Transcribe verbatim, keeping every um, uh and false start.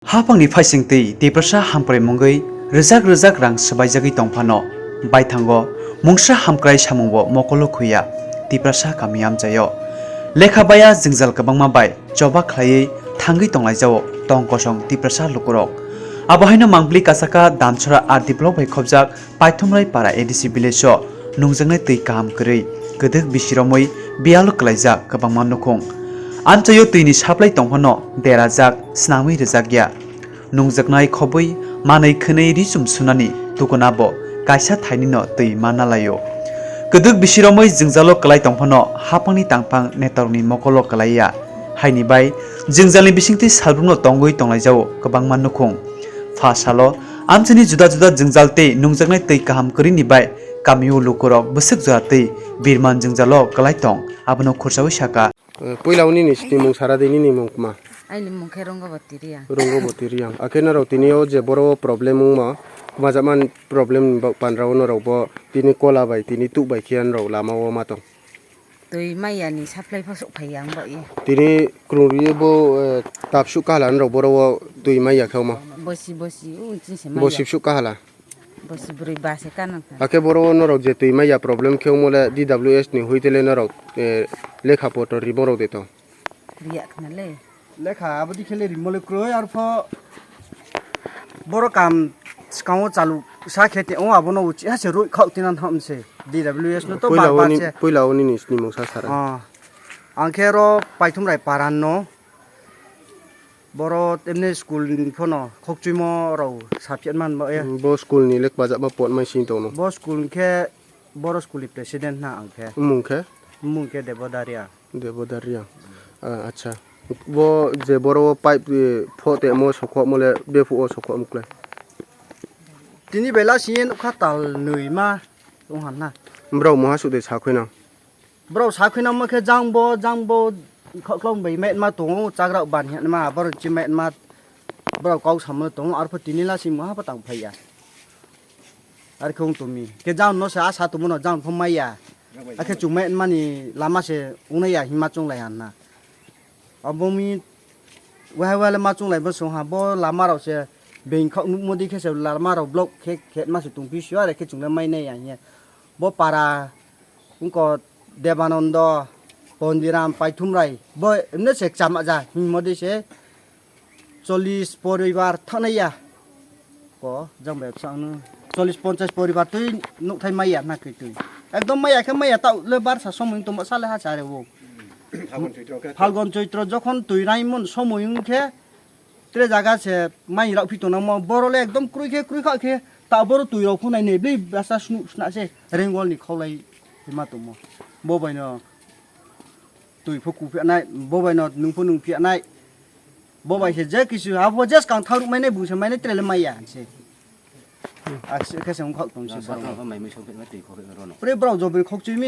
Haphangni phaising twi Tiprasa hamkrai mungwi rwjak rwjak rang swbaijagwi tongphano, baithango mungsa hamkrai samungbo mokolo khuya Tiprasa kami amchaio. Lekha baya jwngjal kwbangma bai choba khlaiwi thangwi tonglaijao tong kosong Tiprasa lukurok. Abo haino mangpili kasaka Damchara R D block bai khobjak Paithumrai para A D C village o nungjaknai twi kaham kwrwi kwdwk bisi romwi biyalo kwlaijak kwbangma nukhung. Amchaio twini supply tongphano derajak, snamwi rwjakya. Nungjaknai khobwi manwi khwnwi ri chum sunani tukuna bo kaisa thainino twi manna laio. Kwdwk bisi romwi jwngjalo kwlai tongphano haphangni tangphang netarokni mokolo kwlaiya. Haini bai jwngjalni bisingtwi salbrumno tongwi tonglaijao kwbangma nukhung. Pha salo amchaini juda juda jwngjal tei nungjaknai twi kaham kwrwini bai kamio lukurok bwswk jora twi birman jwngjalo kwlai tong, abono khursawi saka. Eh, puila o nini snimung sara di, nini mung kma? Aini mung khe Rungoboti Riyang. Rungoboti Riyang. Akhe norok tini o je boro o problem wngma, kmajakma problem ni ba-, pandra o norok bo tini kola bai, tini tuk bai khe norok lama o ma tong. Twi maya ni supply pho sok phai ya ang bai. Tini kwrwng rwi bo, eh, tap suk kahala norok boro o twi maya khe omo. Bosi bosi, o chini se maya. Bosi suk kahala. Bosi bwrwi ba se kanang kha. Hakhe boro norok je twi maya problem khe omo le D W S ni hui tele norok, eh, lekha poto rimo rok de to. Riya khna le. Lekha abodi khe le rimo le kroi arpho boro kam swkango chalu sa khe te o abono uchi ha se roi khao tinan ham se D W S no to Puila bar bar oni, se. Puila oni ni snimung sa sara. Ah. Ang khe ro Paithumrai paran no. Boro temni school ni phono khokchuimo rao saphiat man ba ya. Bo school ni le kwbajak ma pot mai sing tongno. Bo school khe boro school ni president na ang khe. Mung khe? Mung khe Debodaria. Debodaria. Ah, acha. Bo je boro o pipe, eh, pho te mo sokho mo le bephu o sokho mo kle. Tini bela sini nukha tal nui ma tong han na. Brao moha sude sakhui na. Borok sakhuina mo khe jang bo, jang bo khokhlong bai mai ma tongo, chagra ban hinma borok chi mai ma borok kok samo tongo, arpho tini la simo ha patang phaiya. Ar khe ung tumi. Khe jang no se asa tumo no jang pho maiya. Akhe chung mai mani lama se unaiya hima chung lai hanna. Abo mi wahai wahai le ma chung lai bo song ha, bo lama rok se beng khok nukmo di khe se lama rok block khe khe ma se tong phi sio, are khe chung le mai nai ya hiya. Bo para Wngkha Debanando, Pondiram, Paithumrai, bo emne se chama ja, hingmo de se chollish poribar thanai ya. Ko, jang bai bwsang no chollish ponchash poribar twi nukthai maya na khe twi. Ekdom maya khe maya ta le barsa somoi tongma sale ha chare bo. Phalgon Choitro khe. Phalgon Choitro jokhon twi raimon somoi wng khe, Tre jaga se mai rok phi tongna mo, boro le ekdom kroi khe, kroi kha khe, ta boro twi rok phunai nei, bli basa snu sna se rengol ni kholai ma tongmo. Bo bai no twi pho ku phi nai, bo bai no nung pho nung phi nai. Bo bai se je kisu, abo je skang thang ruk mai nai, bung se mai nai, tre le mai ya se. Aksi khe se wngkhak tong se borok. Pre borok jobri khokchimi.